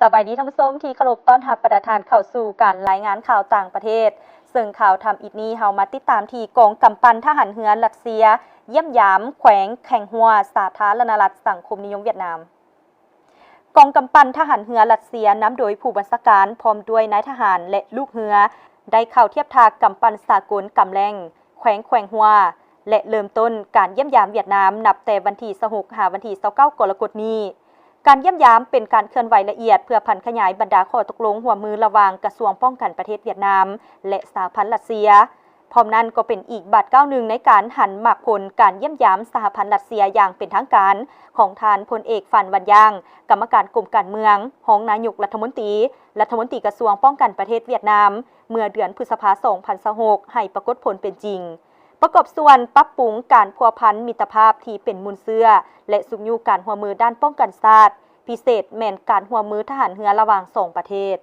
ສະບາຍດີທ່ານຜູ້ຊົມທີ່ເຄົາລົບ, ຕ້ອນຮັບບັນດາທ່ານເຂົ້າສູ່ການລາຍງານຂ່າວຕ່າງປະເທດ. ເຊິ່ງຂ່າວທຳອິດນີ້ ເຮົາມາຕິດຕາມທີ່ກອງກຳປັ່ນທະຫານເຮືອຣັດເຊຍຢ້ຽມຢາມແຂວງແຂວງຮົວ ສາທາລະນະລັດສັງຄົມນິຍົມຫວຽດນາມ. ກອງກຳປັ່ນທະຫານເຮືອຣັດເຊຍ ນຳໂດຍຜູ້ບັນຊາການ ພ້ອມດ້ວຍນາຍທະຫານ ແລະ ລູກເຮືອ ໄດ້ເຂົ້າທຽບທ່າກຳປັ່ນສາກົນກຳແລງ ແຂວງແຂວງຮົວ ແລະ ເລີ່ມຕົ້ນການຢ້ຽມຢາມຫວຽດນາມ ນັບແຕ່ວັນທີຊາວຫົກ ຫາວັນທີຊາວເກົ້າ ກໍລະກົດນີ້. ການຢ້ຽມຢາມເປັນການເຄື່ອນໄຫວລະອຽດ ເພື່ອຜັນຂະຫຍາຍບັນດາຂໍ້ຕົກລົງຮ່ວມມືລະຫວ່າງກະຊວງປ້ອງກັນປະເທດຫວຽດນາມ ແລະ ສະຫະພັນຣັດເຊຍ. ພ້ອມນັ້ນກໍເປັນອີກບາດກ້າວໜຶ່ງໃນການຫັນໝາກຜົນການຢ້ຽມຢາມສະຫະພັນຣັດເຊຍຢ່າງເປັນທາງການ ຂອງທ່ານພົນເອກ ຟານ ວັນຢາງ ກຳມະການກົມການເມືອງ, ຮອງນາຍົກລັດຖະມົນຕີ, ລັດຖະມົນຕີກະຊວງປ້ອງກັນປະເທດຫວຽດນາມ ເມື່ອເດືອນພຶດສະພາ ສອງພັນຊາວຫົກ ໃຫ້ປາກົດຜົນເປັນຈິງ, ປະກອບສ່ວນປັບປຸງການພົວພັນມິດຕະພາບທີ່ເປັນມູນເຊື້ອ ແລະ ຊຸກຍູ້ການຮ່ວມມືດ້ານປ້ອງກັນຊາດ, ພິເສດແມ່ນການຮ່ວມມືທະຫານເຮືອລະຫວ່າງສອງປະເທດ.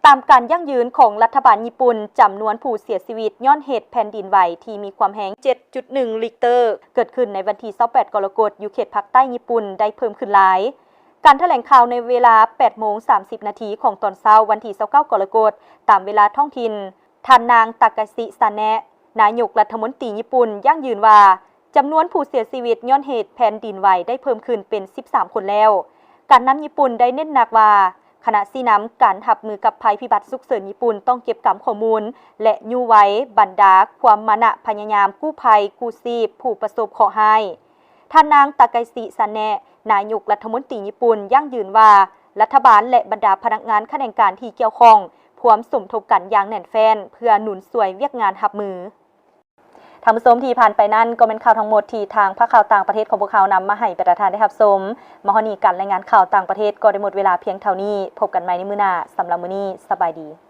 ຕາມການຢັ້ງຢືນຂອງລັດຖະບານຍີ່ປຸ່ນ, ຈຳນວນຜູ້ເສຍຊີວິດຍ້ອນເຫດແຜ່ນດິນໄຫວທີ່ມີຄວາມແຮງເຈັດຈຸດໜຶ່ງລິກເຕີ ເກີດຂຶ້ນໃນວັນທີຊາວແປດ ກໍລະກົດ ຢູ່ເຂດພາກໃຕ້ຍີ່ປຸ່ນ ໄດ້ເພີ່ມຂຶ້ນຫຼາຍ. ການຖະແຫຼງຂ່າວໃນເວລາແປດໂມງສາມສິບນາທີຂອງຕອນເຊົ້າ ວັນທີຊາວເກົ້າ ກໍລະກົດ ຕາມເວລາທ້ອງຖິ່ນ, ທ່ານນາງ ຕາກາຊິ ຊາແນະ ນາຍົກລັດຖະມົນຕີຍີ່ປຸ່ນ ຢັ້ງຢືນວ່າ ຈຳນວນຜູ້ເສຍຊີວິດຍ້ອນເຫດແຜ່ນດິນໄຫວໄດ້ເພີ່ມຂຶ້ນເປັນສິບສາມຄົນແລ້ວ. ການນຳຍີ່ປຸ່ນໄດ້ເນັ້ນໜັກວ່າ ຄະນະຊີ້ນຳການຮັບມືກັບໄພພິບັດສຸກເສີນຍີ່ປຸ່ນຕ້ອງເກັບກຳຂໍ້ມູນ ແລະ ຍູ້ໄວບັນດາຄວາມມານະພະຍາຍາມກູ້ໄພກູ້ຊີບຜູ້ປະສົບເຄາະຮ້າຍ. ທ່ານນາງ ຕາກາຊິ ຊາແນະ ນາຍົກລັດຖະມົນຕີຍີ່ປຸ່ນ ຢັ້ງຢືນວ່າ ລັດຖະບານ ແລະ ບັນດາພະນັກງານຂະແໜງການທີ່ກ່ຽວຂ້ອງ ພວມສົມທົບກັນຢ່າງແໜ້ນແຟ້ນ ເພື່ອໜູນຊ່ວຍວຽກງານຮັບມື. ທ່ານຜູ້ຊົມທີ່ຜ່ານໄປນັ້ນ ກໍແມ່ນຂ່າວທັງໝົດທີ່ທາງພາກຂ່າວຕ່າງປະເທດຂອງພວກເຮົານຳມາໃຫ້ບັນດາທ່ານໄດ້ຮັບຊົມ. ມາຮອດນີ້ ການລາຍງານຂ່າວຕ່າງປະເທດກໍໄດ້ໝົດເວລາພຽງເທົ່ານີ້. ພົບກັນໃໝ່ໃນມື້ໜ້າ. ສຳລັບມື້ນີ້ ສະບາຍດີ.